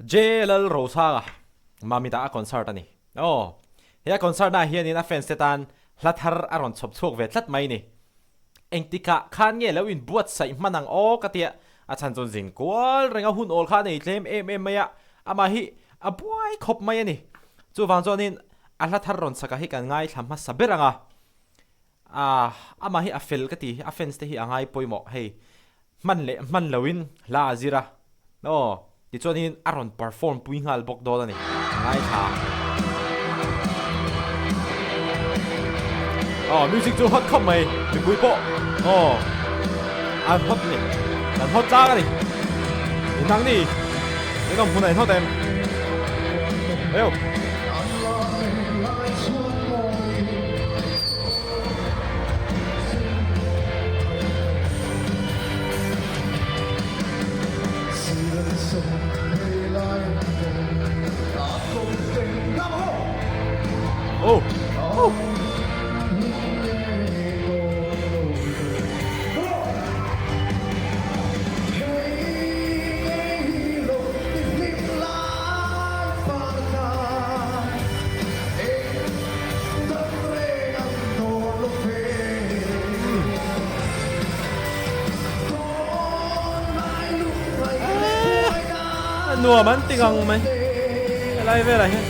J Lalrosanga Mamita a concert a ni. Aw, he a concert na hianin a fans te tan hla thar a rawn chhawp chhuak ve tlat mai ni. Engtikah khan nge lo inbuatsaih hman ang aw ka tia, a chhan chuan zin kual reng a hun awl kha a nei tlem em em mai a, amah hi a buai khawp mai a ni. Chuvang chuanin a hla thar rawn saka hi kan ngaithla hmasa ber ang a, ah amah hi a fel ka ti, a fans te hi a ngai pawimawh hei. Hman leh hman loin hla a zir a, aw, tichuanin a rawn perform pui nghal bawk dawn a ni. Ngaithla. Aw, music chu hot khawp mai, mipui pawh, aw, an hot a ni, an hot tlang a ni. Inang ni, in awm hmun a in hot em? Heu. Oh. Oh. Nuam an ti ngang mai helai velah hian.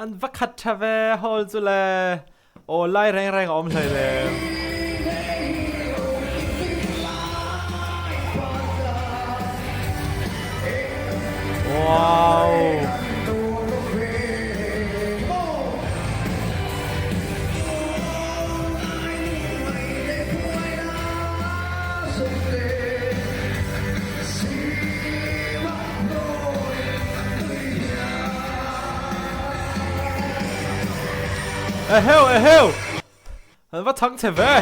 An va khat tha ve hall chu le. Aw lai reng reng a awm hlei le. Wow. Eheu eheu! An va chhang che ve!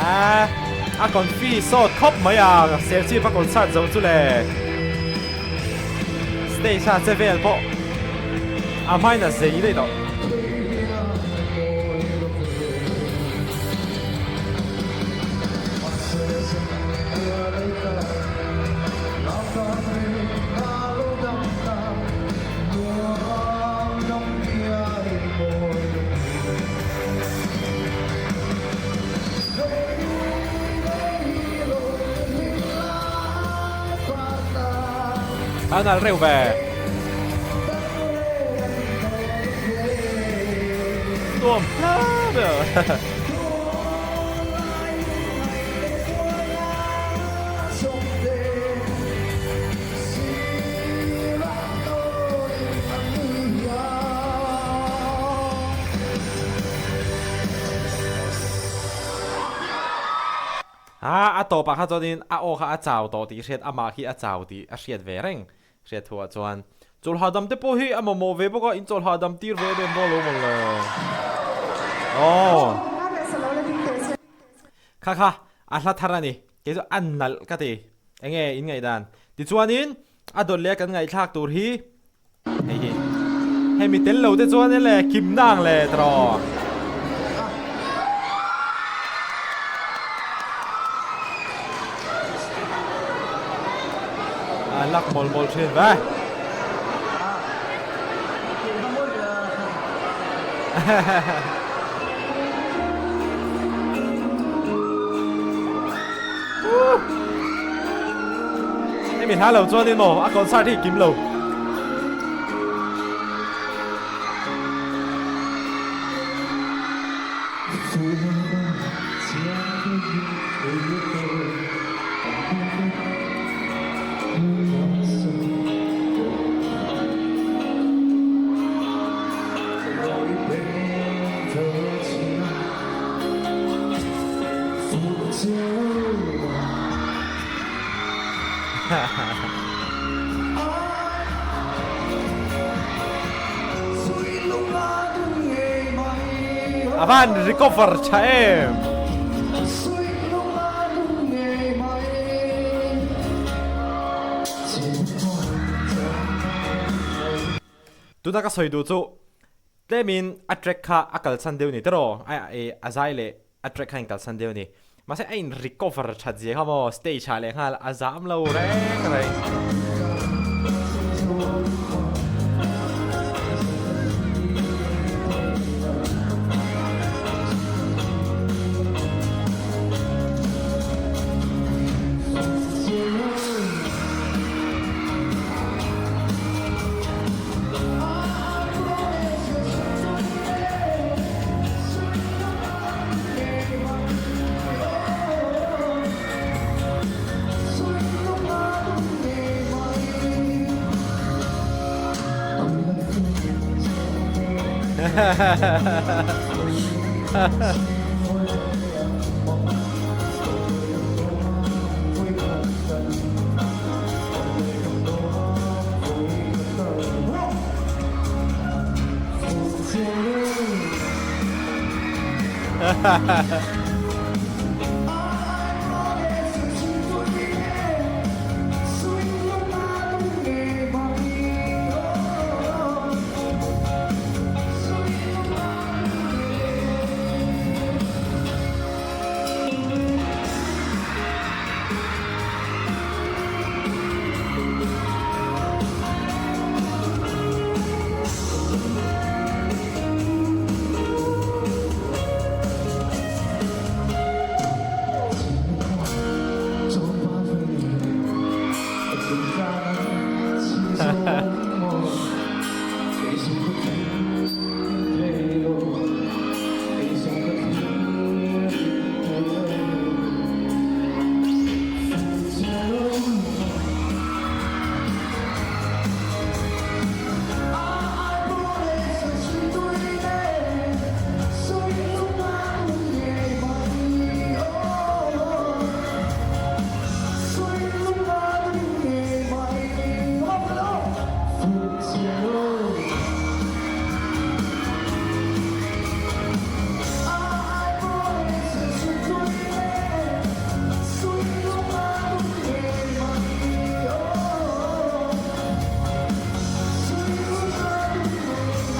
A a confi sawt khawp mai a, Serchhip a concert zo chu le. Stage a che vel pawh a hmain a zei daih tawh. A nal reuh ve. Nuam hla ber. A a tawpah kha chuanin a aw kha a chau tawh tih hriat amah khi a chau tih a hriat ve reng hriat thuah chuan chawlh hahdam te pawh hi a mamawh ve bawk a in chawlh hahdam tir ve em em dawn lo maw le aw kha kha a hla thar a ni kei chu a nalh ka ti enge in ngaihdan tichuanin a dawt leh a kan ngaihthlak tur hi Hei hi hemi tel lo te chuan ele kim nang le tawh. A lak mawl mawl thin ve. Hemi hla lo chuan in maw a concert hi kim lo. A van recover tha em. Tuna ka sawi duh chu tlemin a track kha a kalsan deuh ni tiraw a zai leh a track kha a inkalsan deuh a ni. Mahse a in recover that zia kha maw stage ah leh nghal a zam lo reng reng.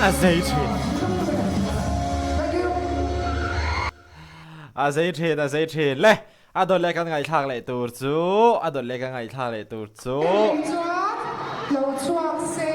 A zei thin. A zei thin, a zei thin. Le, a dawt leh kan ngaihthlak leh tur chu, a dawt leh kan ngaihthlak leh tur chu. Chuan lo chhuak se.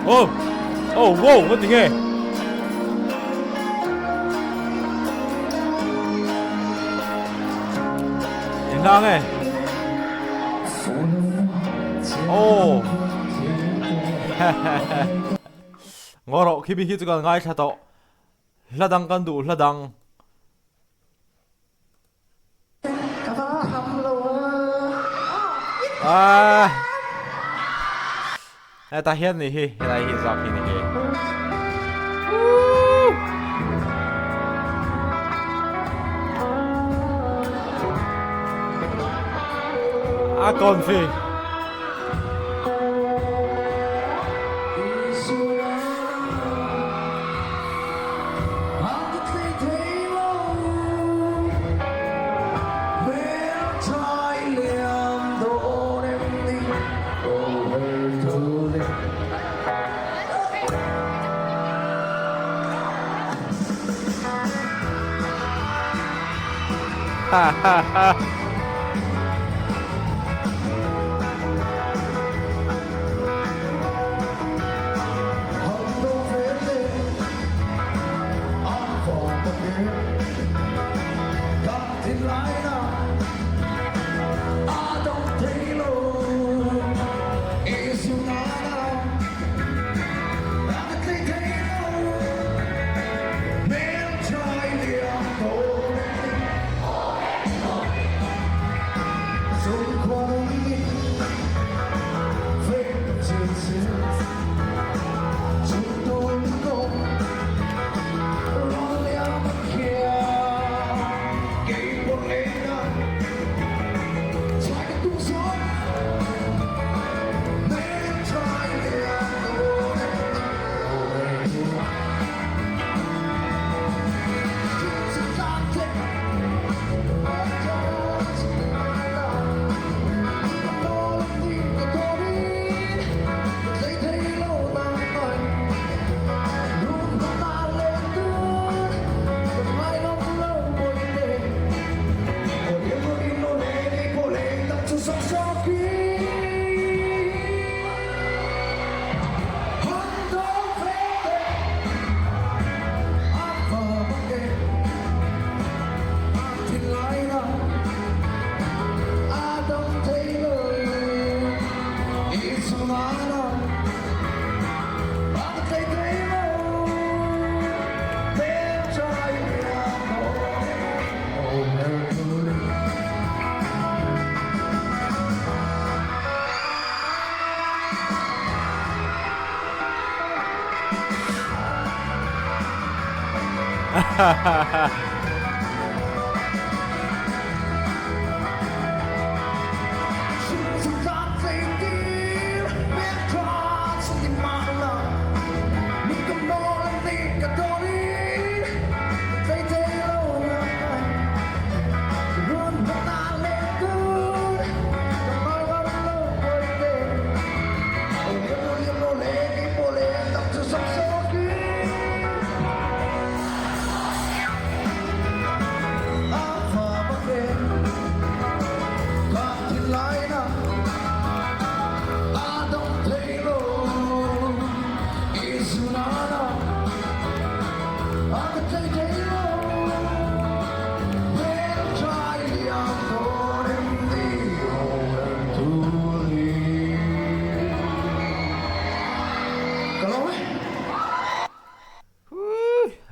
Oh! Oh, wow, ngawt tinge? Eng hla nge? Oh! Ngaw rawh, khi mi hi chu kan ngaithla tawh. Hla dang kan duh, hla dang. Ah. Hetah hian ni hi, helai hi zawk hi ni hi. A confi. Ha ha ha.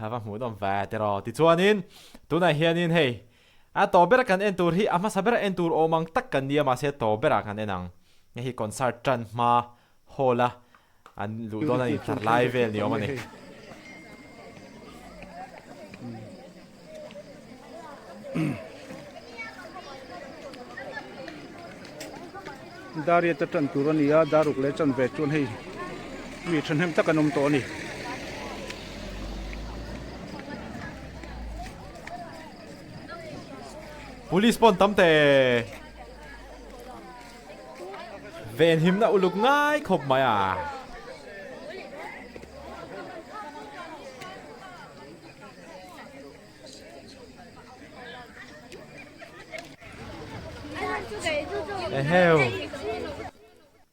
A va hmuh nawm ve tiraw tichuanin tunah hianin hei a tawp bera kan en tur hi a hmasa bera en tur awm ang tak kan nia mahse tawp berah kan en ang hei hi concert tan hma hall a An luh dawn a ni thar lai vel ni awm a ni. Dariat a tan tur a ni a, daruk leh chan ve chuan hei mi thahnem tak an awm tawh a ni. Police pawn tam teh. Venhimna uluk ngai khawp mai a. Eheu.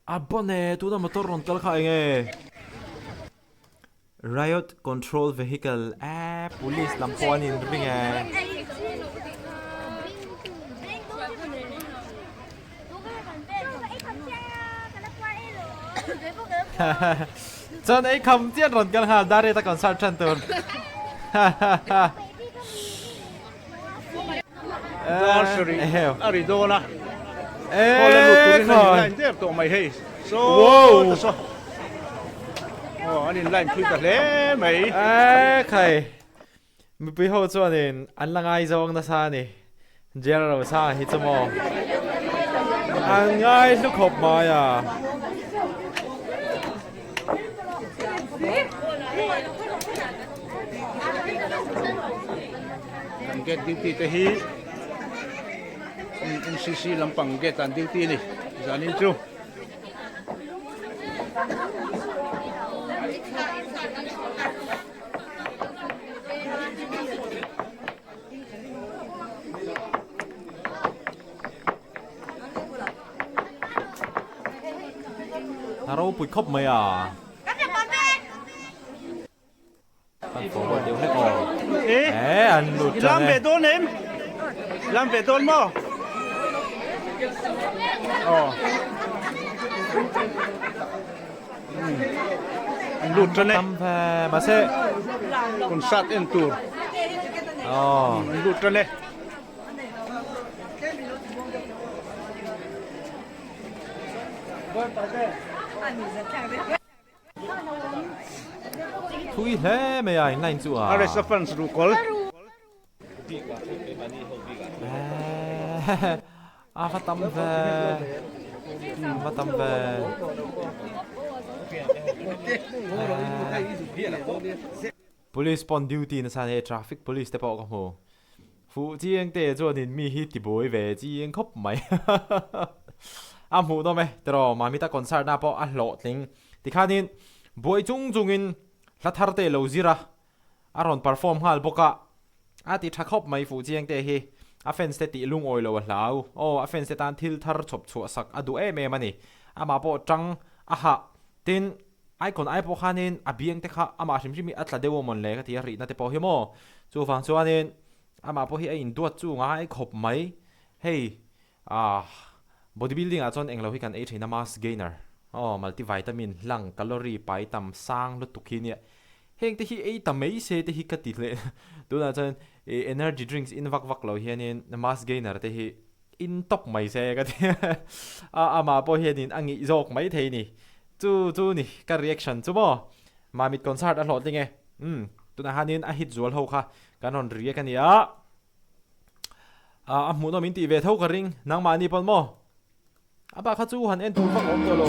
A bon e, tuna motor rawn kal kha eng e. Riot control vehicle e police lam pawh an inring e. Chuan ei kham chian rawn kal nghal Dariat a concert than tur. Dar sarih a ri dawn a, hall a lut turin an in line der tawh mai hei. Saw ta saw. Aw an in line phui ta hle mai. Ekhai mipui ho chuanin an la ngaizawng nasa a ni. Jerry Rosanga hi chu maw. An ngai hlu khawp mai a. Kan gate duty te hi NCC lampang gate an duty a ni zanin chu. A ropui khawp mai a. Kan forward deuh hlek aw. E an lut tan e. Lam ve dawn em? Lam ve dawn maw? Aw. An lut tan e. Tam ve mahse. Concert en tur. Aw. An lut tan e. Thui hle mai a in line chu a. RSA fans ruh kawl. A va tam ve. A va tam ve. Police pawn duty nasa nia traffic police te pawh ka hmu. Fuh chiang te chuanin mi hi tibuai ve chiang khawp mai. A hmuh nawm e tiraw Mamita concert na pawh a hlawhtling. Tikhanin buai chung chungin hla thar te lo zir a, a rawn perform nghal bawk a. A ti tha khawp mai fuh chiang te hi. A fans te tih lungawi lo a hlau. Aw a fans te tan thil thar chhawp chhuah sak a duh em em a ni. Amah pawh tang a hah. Tin. Icon ai pawh khanin a biang te kha amah hrim hrim hi a tla deuh a mawn le ka ti a rihna te pawh hi maw. Chuvang chuanin amah pawh hi a induat chu ngai khawp mai. Hei ah body building ah chuan englo hi kan ei thin a mass gainer aw multivitamin hlang calorie pai tam sang lutuk hi nia. Heng te hi ei ta mai se te hi ka ti hle. Tunah chuan energy drinks in vak vak lo hianin mass gainer te hi in tawp mai se ka ti a amah pawh hianin a ngih zawk mai thei ni chu chu ni ka reaction chu maw Mamit concert a hlawhtling e umm tunah hianin a hit zual ho kha kan rawn react a nia a hmuhnawm in tih ve tho ka ring nangmahni pawn maw a bak kha chu han en tur vak a awm tawh lo.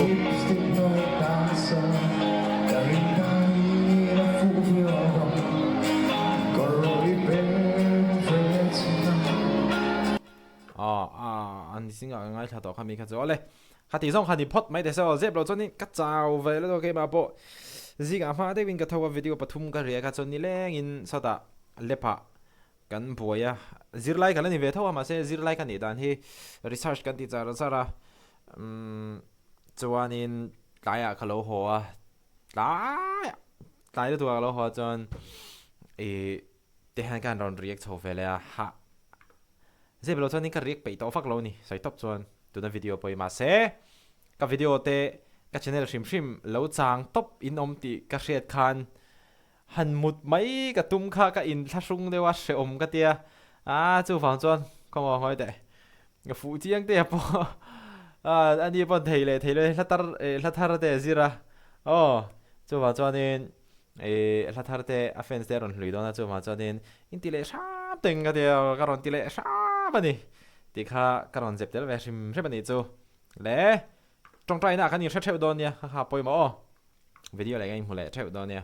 Aw a ni zingah ka ngaithla tawh kha mi kha chu awle kha tih zawng kha ni phawt mai te se aw zep lo chuanin ka chau ve la dawk keimah pawh zingah hma deuhin ka tho a video pathum ka ria kha chuan nilengin sawtah lepah kan buai a zirlai ka la ni ve tho a mahse zirlai ka nih dan hi research kan ti char char a umm chuanin tlaiah ka lo haw a tlaiah tlai lutuk ah ka lo haw a chuan ih Te hian ka han rawn react chho ve leh a, hah. Zep lo chuanin ka react peih tawh vak lo ni, sawi tawp chuan tuna video pawh hi mahse ka video te ka channel hrim hrim lo chang tawp in awm tih ka hriat khan han mut mai ka tum kha ka inthlahrung deuh a hrehawm ka tia, a chuvang chuan khawmaw ngawi teh ka fuh chiang te pawh a ni pawn thei leh thei lo hla tar hla thar te a zir a aw chuvang chuanin Ih hla thar te a fans te a rawn hlui dawn a chuvang chuanin in ti leh hram teng ka ti a ka rawn ti leh hram a ni tih kha ka rawn zep tel ve hrim hrim a nih chu le tawngtaina ah khan in hre theuh dawn nia ha ha pawimawh aw video leh ka inhmu leh theuh dawn nia.